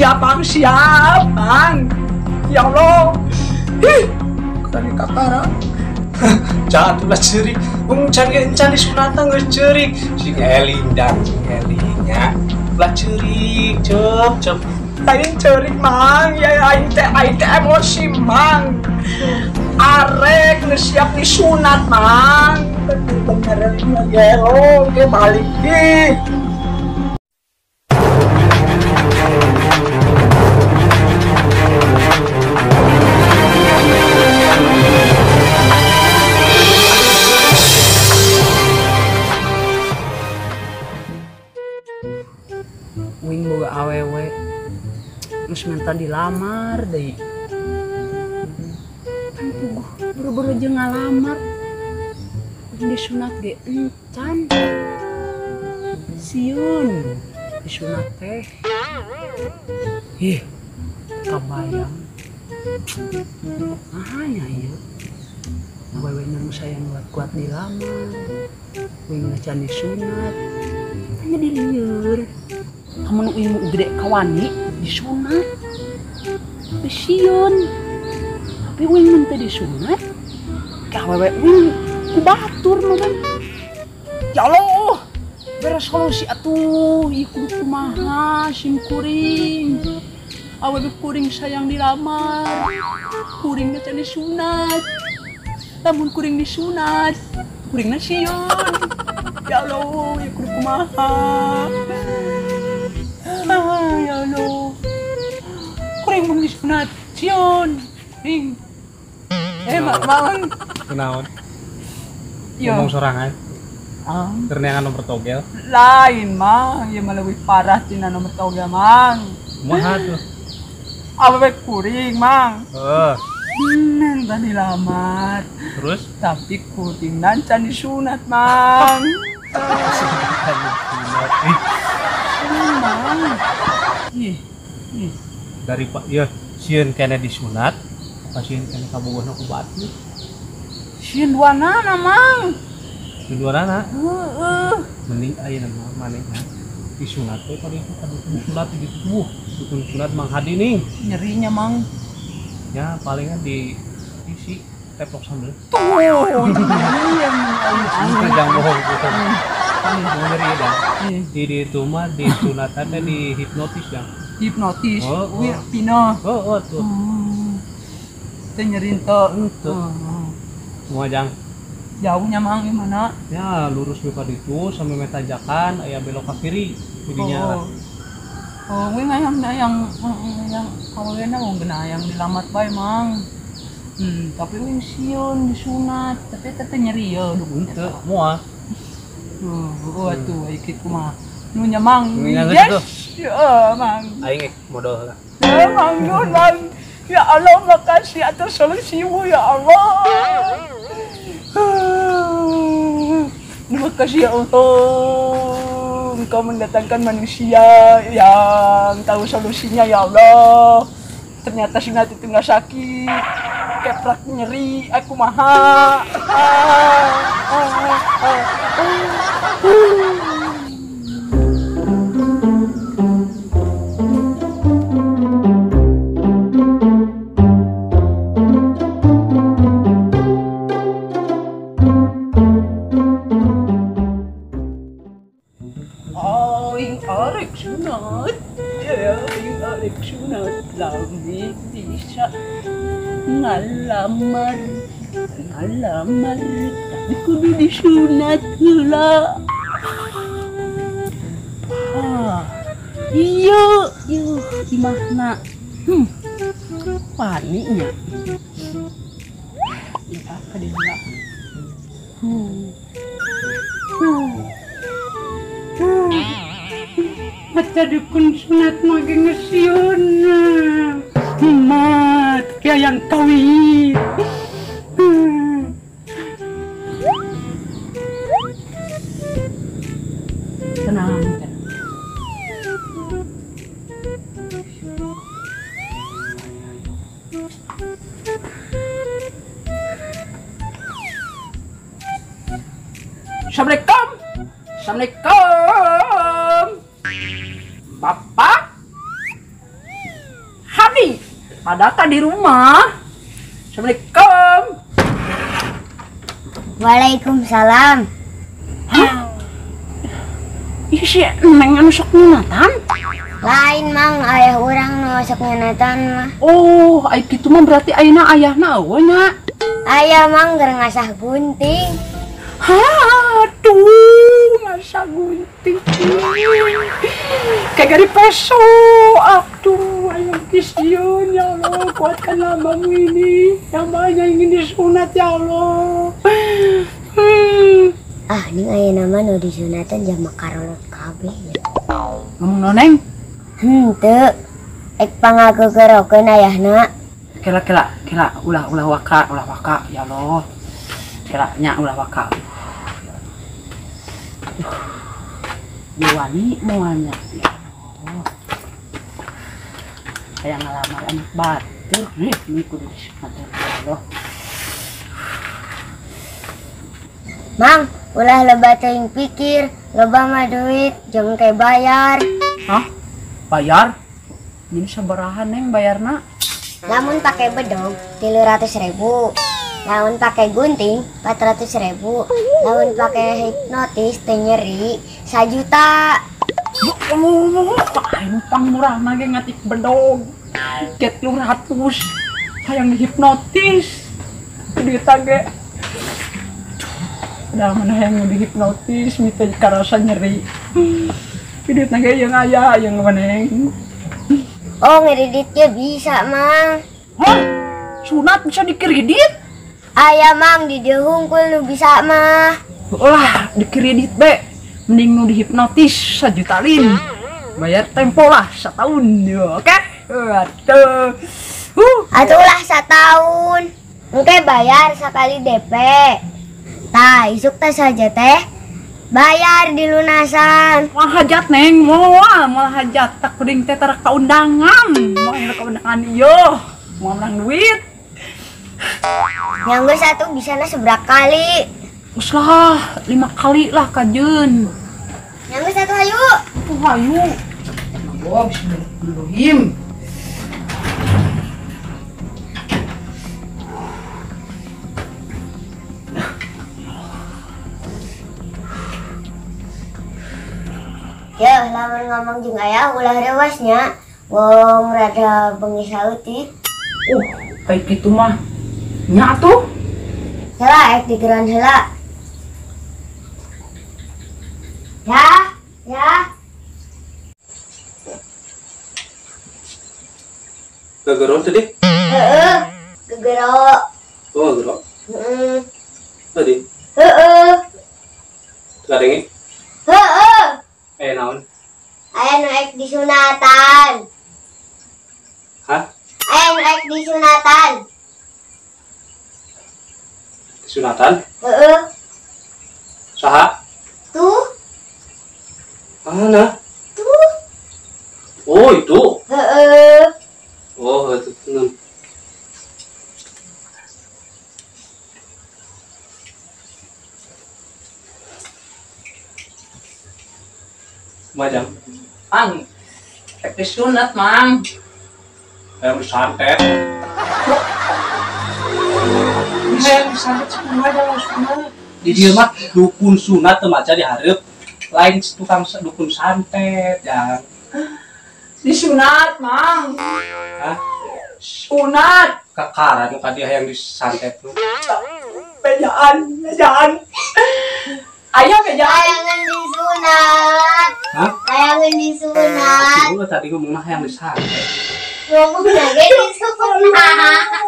Siap Bang, siap Bang. Ya Allah. Ih, kali kakara. Jangan ulah ceurik. Wong can ge encan disunatan geus ceurik. Sing eling dang, sing elingnya. Ulah ceurik, cep cep. Aing ceurik Mang, ya aing teh emosi Mang. Arek geus siap disunat Mang. Bener-bener gelo ge balik ih. Wing boga awewe geus minta dilamar deui. Kan puguh buru-buru jeung ngalamar. Disunat ge encan. Sieun disunat teh. Ih, kabayang. Mahanya ieu. Awewe nu sayang kuat dilamar. Wing can disunat. Hanya dilieur. Kamu nu ilmu gede kawani disunat. Tapi sieun. Tapi wing mun teu disunat, ka awewe wing ku batur mah kan. Ya Allah, beres solusi atuh, ieu kudu kumaha sim kuring. Awewe kuring sayang dilamar. Kuringna can disunat. Lamun kuring disunat, kuringna sieun. Ya Allah, ieu kudu kumaha. Ya Allah, kuring mun disunat sieun. Ning. Mang. Kunaon? Ngomong sorangan. Terneangan nomor togel. Lain, Mang. Ieu mah leuwih parah tina nomor togel, Mang. Kumaha tuh? Awewe kuring, Mang. Heeh. Tadi dilamar. Terus? Tapi kuring can disunat, Mang. Mang. Ih. Ih. Dari Pak, ya sieun kene disunat, apa sieun kene kabogohna ku batur? Sieun duanana, Mang. Sieun duanana? Heeh. Mending ayeuna mah manehna disunat teh kali itu kan dukun sunat gitu. Wuh, dukun sunat Mang Hadi nih. Nyerinya, Mang. Ya, palingan di isi teplok sambel. Tuh. Iya, jangan bohong. Nyeri dah. Di itu mah disunatan teh di hipnotis ya. Hipnotis. Wih, pino. Oh, tuh. Teh nyeri teu. Tuh. Semua jang. Jauhnya Mang gimana? Ya, lurus ke ditu sampai metajakan aya belok ke kiri jadinya lah. Oh, wing yang kawena wong geuna yang dilamar bae, Mang. Tapi wing sieun disunat, tapi teh nyeri ye dukun teu moal. Oh, atuh ieu kitu mah. Nu nya Mang. Yes. Ya, Mang. Aing modal lah. Ya, Mang, nuhun, Mang. Ya Allah, makasih atas solusimu ya Allah. Terima kasih ya Allah, Engkau mendatangkan manusia yang tahu solusinya ya Allah. Ternyata sunat itu nggak sakit, keprak nyeri, aku maha. Arek sunat, ya, arek sunat lami bisa ngalamar, ngalamar, tapi kudu disunat heula. Ah, iya, iya, imahna, paniknya. Iya, kadinya. Mata dukun sunat mah geus sieun. Mat, yang kawin. Tenang, tenang. Assalamualaikum. Assalamualaikum. Bapak. Waspadakah di rumah. Assalamualaikum. Waalaikumsalam. Hah? Ih si Neng anu sok nyunatan? Lain Mang, ayah urang nu sok nyunatan mah. Oh, ai kitu mah berarti ayeuna ayahna eueuh nya. Ayah Mang keur ngasah gunting. Aduh, ngasah gunting. Kayak gari peso. Aduh, ayo kisieun ya Allah, kuatkan lambangmu ini. Yang banyak ingin disunat ya Allah. Ah, ini ayeuna mah nu disunatan jama karolot kabeh ya. Ngomong naon, Neng? Henteu. Ek pangagegerokeun ayahna. Kela kela kela ulah ulah waka ya Allah. Kela nya ulah waka. Wani moalnya ya Allah. Kayak ngalamar anak batur nih, ini kudu disunat ya Allah. Mang, ulah loba teuing pikir, loba mah duit, jeung teh bayar. Hah? Bayar? Jadi sabaraha Neng bayarna? Lamun pakai bedog 300.000. Lamun pakai gunting 400.000. Lamun pakai hipnotis teu nyeri 1 juta. Ya Allah, aing pang murah mah ge ngatik bedog. Get 300. Hayang dihipnotis. Duit ge. Udah mana yang dihipnotis, minta karasa nyeri. Duit ge yang aya, yang maneng. Oh, ngereditnya bisa, Mang. Hah? Sunat bisa dikredit? Aya, Mang, di dieu hungkul nu bisa mah. Lah, dikredit be. Mending nu dihipnotis 1 juta lin. Bayar tempo lah setahun, ya, oke? Atuh. Atuh lah setahun. Engke bayar sekali DP. Tah, isuk teh saja teh. Bayar di lunasan. Moal hajat Neng, moal moal hajat. Tak kuring teh tarak kaundangan. Moal kaundangan ieu. Moal menang duit. Yang geus atuh bisana seberapa kali? Geus lah, 5 kali lah kajeun. Yang geus atuh hayu. Tuh hayu. Mangga bismillahirrahmanirrahim. Ya, lamun ngomong jeung ayah ulah rewasnya. Wong rada bengi sautik. Kayak gitu mah. Nya atuh. Heula ek digeran heula. Ya, ya. Gegeron tadi? Heeh, gegero. Oh, gegero. Heeh. Tadi? Heeh. Kadenge? Heeh. Eh, naon? Aya nu ek disunatan. Hah? Aya nu ek disunatan. Disunatan? Heeh. Saha? Tuh. Mana? Tuh. Oh, itu. Heeh. Oh, itu tenang. Majang. Mang, ek disunat, Mang. Hayang disantet. Hayang disantet sepuluh aja langsung. Di dieu mah dukun sunat teu maca dihareup. Lain tukang dukun santet, jang. Disunat, Mang. Hah? Sunat. Kakara nu ka dia hayang disantet tuh. Bejaan, bejaan. Ayah bejaan. Hayangan disunat. Hah? Hayangan disunat. Lu tadi ngomongna hayang disantet. Ngomong lagi disunat.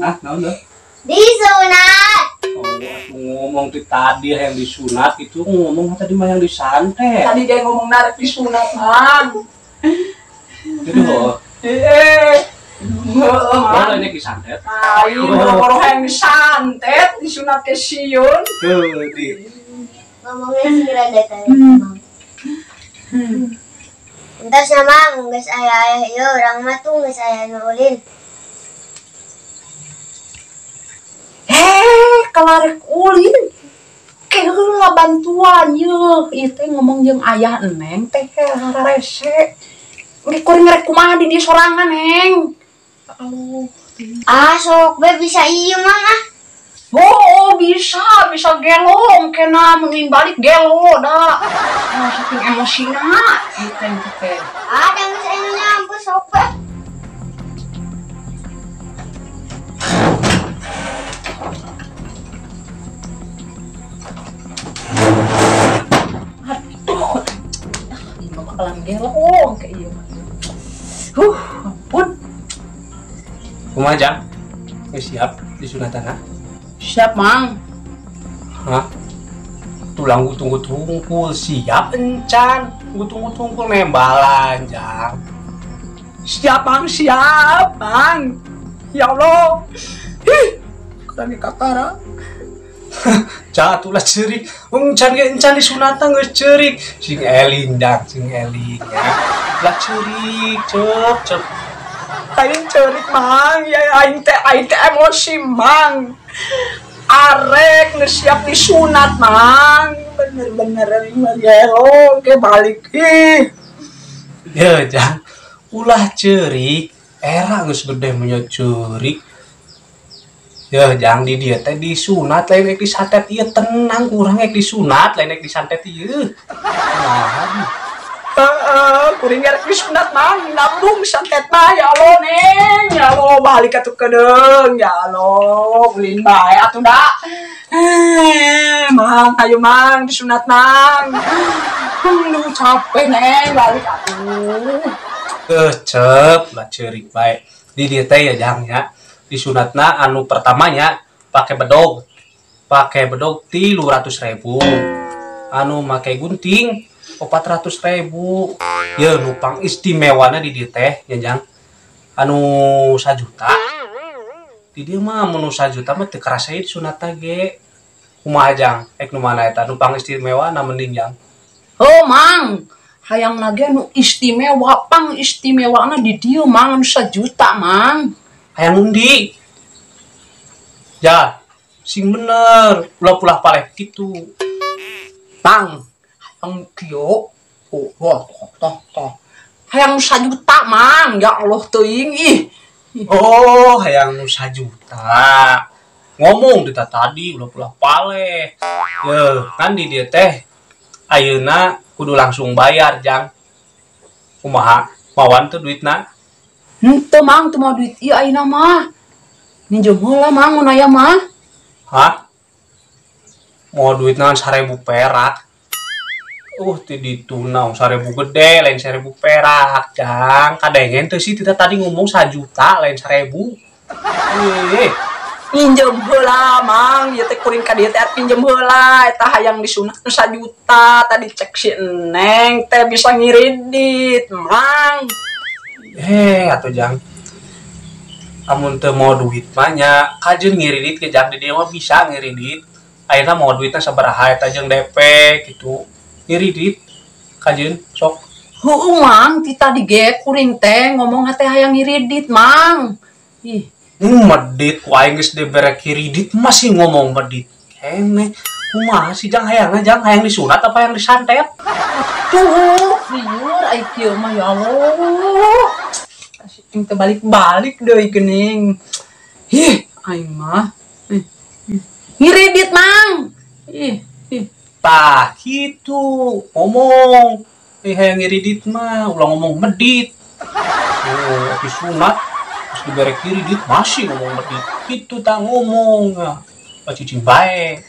Hah, naon deh? Disunat. Oh, ngomong di tadi yang disunat itu ngomong tadi mah yang disantet. Tadi dia ngomong narik disunat, Mang. Itu loh. Heeh, ini disantet. Ayo, boro-boro yang disantet, disunat ke siun. Tuh, di. Ngomongnya segera datang, Mang. Entar sama geus aya-aya ieu urang mah tuh geus aya nu ulin. Kelarek ulin. Keheula bantuan yeuh, ieu teh ngomong jeung ayah Neng teh hararese. Nge kuring rek kumaha di dieu sorangan, Neng. Allah. Ah, sok be bisa ieu mah ah. Oh, bisa gelo kena mending balik gelo dah. Oh, saking emosina gitu teh. Ah, da geus anu nyampe sok be. Aduh. Ini mah bakalan gelo kayak ieu mah. Ampun. Kumaha Jang? Geus siap disunatan ha? Siap, Mang. Hah? Tulang gutung-gutungkul siap encan. Gutung-gutungkul nembalan, Jang. Siap, Mang, siap, Mang. Ya Allah. Ih, keren kakara. Jatuhlah cerik. Encan ge encan disunatan geus ceurik. Sing eling, Jang, sing eling ya. Lah ceurik, cep, cep. Aing ceurik, Mang. Ya aing teh emosi, Mang. Arek geus siap disunat, Mang. Bener-bener aing mah gelo ke balik ih. Ya, Jang. Ulah ceurik, era geus gede mah ceurik. Ya, Jang di dieu teh disunat lain ek disantet ieu tenang kurang ek disunat lain ek disantet ieu. Nah, kuring arek disunat, Mang. Nabung santet mah ya Allah, Neng. Ya Allah balik atuh kedeung. Ya Allah, ulin bae atuh da. Mang, ayo Mang disunat, Mang. Lu capek, Neng, balik atuh. Cep, lah ceurik bae. Di dieu teh ya, Jang ya. Disunatna anu pertamanya pakai bedog. Pakai bedog 300.000. Anu make gunting 400.000. Ya nupang istimewana di dieu teh ya Jang. Anu 1 juta. Di dieu mah mun 1 juta mah teu karasa disunatna ge. Kumaha Jang? Ek nu mana eta nupang istimewana mending Jang. Oh, Mang. Hayang nage nu istimewa, pang istimewana di dieu Mang anu 1 juta, Mang. Hayang undi. Ya, sing bener, ulah-ulah paleh kitu. Mang, hayang kieu. Oh, wah, toh, toh. Hayang 1 juta, Mang. Ya Allah teuing ih. Oh, hayang nu 1 juta. Ngomong dita tadi ulah-ulah paleh. Yeuh, kan di dieu teh ayeuna kudu langsung bayar, Jang. Kumaha? Mawan teu duitna? Henteu, Mang, teu mau duit ieu ayeuna mah. Minjem heula, Mang, mun aya mah. Hah? Mau duit naon 1000 perak? Ti ditu naon 1000 gede, lain 1000 perak, Jang. Kadengen teu sih tita tadi ngomong 1 juta, lain 1000. Minjem heula, Mang. Ieu teh kuring ka dieu teh pinjem heula. Eta hayang disunat nu 1 juta. Tadi cek si Neng teh bisa ngiridit, Mang. Atuh Jang. Amun teu mau duit mah nya kajeun ngiridit ke Jang di dieu mah bisa ngiridit. Ayeuna mau duitna sabaraha eta jeung DP gitu. Ngiridit kajeun sok. Heueuh, Mang, ti tadi ge kuring teh ngomong teh hayang ngiridit, Mang. Ih, medit ku aing geus dibere kiridit masih ngomong medit. Keneh. Kumaha sih Jang hayangna Jang hayang disunat apa hayang disantet? Tuh, lieur ai kieu mah ya Allah. Asik teh balik-balik deui geuning. Ih, aing mah. Ngiridit, Mang. Ih, ih. Tah kitu ngomong. Ih hayang ngiridit mah ulah ngomong medit. Oh, disunat terus dibere kiridit masih ngomong medit. Kitu tah ngomong. Ah, cicing bae.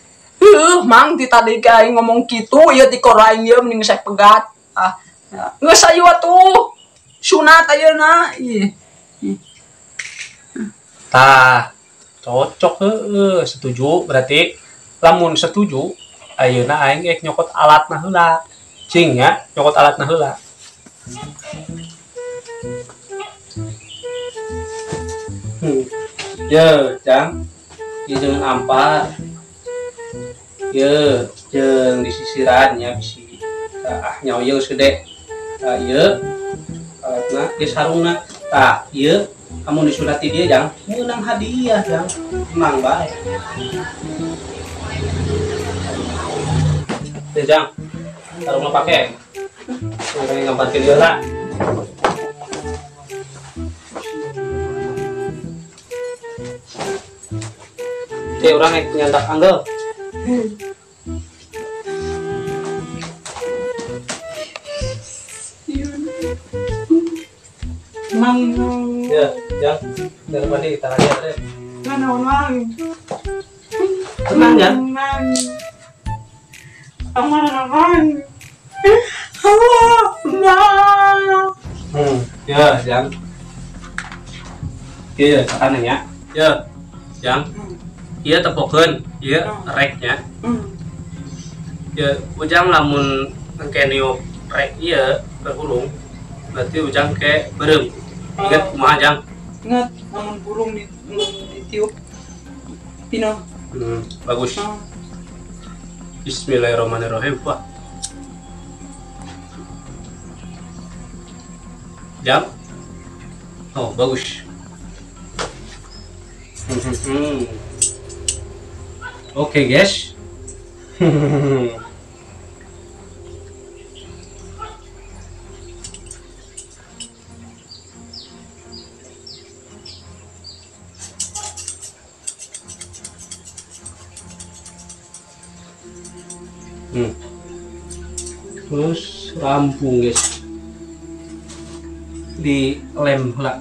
Mang, ti tadi ge aing ngomong kitu ieu ti koraing ieu mending saya pegat. Ah, geus ayu atuh. Sunat ayeuna. Ih. Tah, cocok heueuh, setuju berarti. Lamun setuju, ayeuna aing ek nyokot alatna heula. Cing nya, nyokot alatna heula. Ye, Jang. Ieu jeung ampar. Ye, jeung disisiran nya bisi. Ah, nyawa ieu geus gede. Tah ieu alatna, ieu sarungna. Tah, ieu amun disunat di dieu, Jang, meunang hadiah, Jang. Menang bae. Teh, Jang. Sarungna pake. Urang ngamparkeun heula. Oke, urang rek nyandak anggel. Mang. Ya, yang dari mandi tangannya ada. Mana mang? Tenang ya. Mang. Mang. Mang. Ya, yang. Iya, tekanannya. Ya, yang. Iya tepokeun, iya reknya. Ya, ujang lamun engke niup rek ieu berhurung, berarti ujang ke beureum. Ingat kumaha jang? Ingat, lamun burung ditiup pino. Bagus. Bismillahirrahmanirrahim. Wah. Jam. Oh, bagus. Oke, guys. Terus rampung, guys. Dilem lah.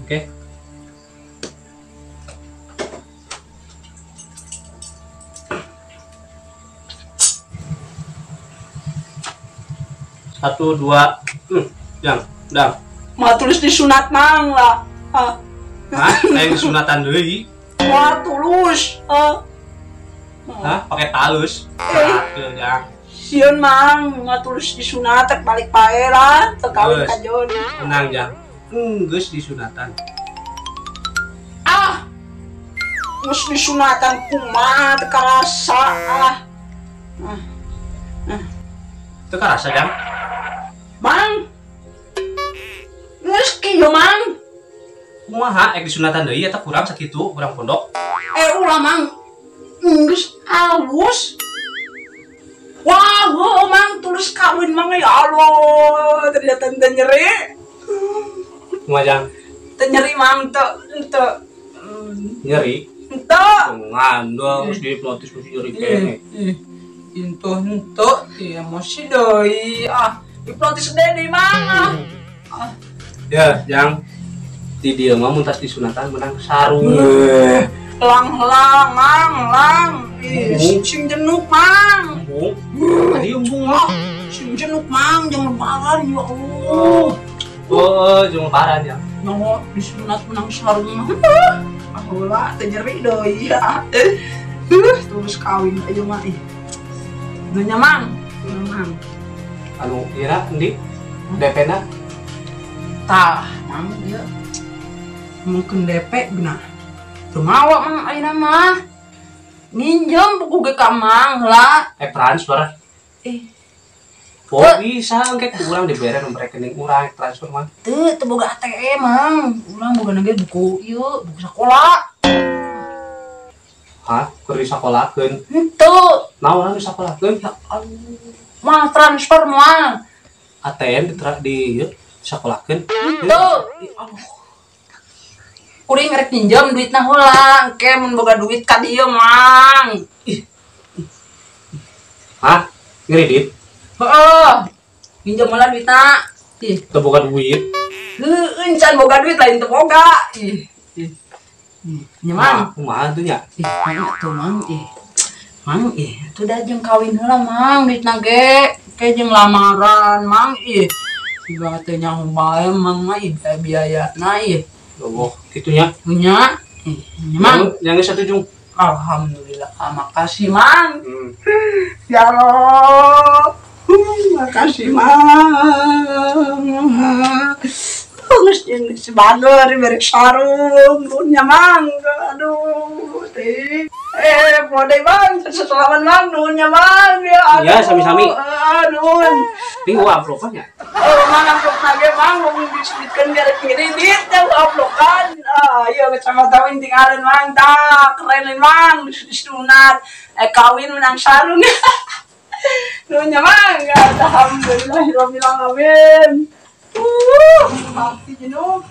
Oke. Satu, dua, yang, dah. Mau tulis disunat mang lah. Hah? Kayak disunatan deui. Wah, tulus. Hah? Pakai talus. Ya. Sieun mang, nggak tulus disunat balik pae lah, teu kawin ka Jon. Tenang, jang. Geus disunatan. Ah. Geus disunatan kumaha teu karasa ah. Teu karasa, jang? Mang. Geus kieu, mang. Kumaha ek disunatan deui eta kurang sakitu, kurang pondok. Ulah mang. Geus halus. Wah, heuh mang tulus kawin mang ya Allah, ternyata teu nyeri. Kumaha jang? Teu nyeri mang teu teu. Nyeri? Henteu. Ngandung geus dihipnotis mesti nyeri keneh. Intuh henteu emosi deui ah. Hipnotis deui mang ah. Ya, jang. Di dieu mah mun tas disunatan menang sarung. Lang-lang mang lang. Ih, sing jenuk mang. Tadi embung mah. Sing jenuk mang jeung lebaran ya Allah. Oh, jeung lebaran ya. Nyaho disunat menang sarung mah. Ah heula teu nyeri deui ya. Terus kawin aja mah ih. Dunya mang, mang. Anu ieu endi? DP-na? Tah, mang ieu. Mungkin DP benar. Teu mawa mang ayeuna mah. Minjem buku ge ka mang heula. Transfer. Oh, bisa engke ku urang dibere nomor rekening urang transfer mah. Teu, teu boga ATM mang. Urang boga ge buku ieu, buku sakola. Hah? Keur disakolakeun? Henteu. Naon disakolakeun? Ya Allah. Mah transfer mah. ATM di ieu disakolakeun. Henteu. Aduh. Kuring rek pinjam duitna heula, engke mun boga duit ka dieu mang. Ih. Hah? Ngredit? Heeh. Pinjam heula duitna. Ih, teu boga duit. Heueuh, can boga duit lain teu boga. Ih. Nya mang, kumaha tuh nya? Ih, mang atuh mang ih. Mang ih, atuh da jeung kawin heula mang duitna ge. Ke jeung lamaran mang ih. Siga teh nyaho bae mang mah ih biayana ih. Oh, gitu nya. Nya. Mang, yang satu jung. Alhamdulillah. Makasih, Mang. Ya Allah. Makasih, Mang. Geus jeung sebaneur dibere sarung nuhun Mang. Aduh, teh. Pode Bang, seselaman Mang, nuhun nya Mang. Ya, ya sami-sami. Nuhun. Ini gua amplopan ya? Oh, mang amplop nage Mang, mau disebutkan biar ngedit ya amplopan. Ah, iya kecamatan tinggalan Mang, tah keren Mang, disunat. Kawin menang sarung. Nuhun nya Mang. Alhamdulillahirabbil alamin. Pasti jenuh.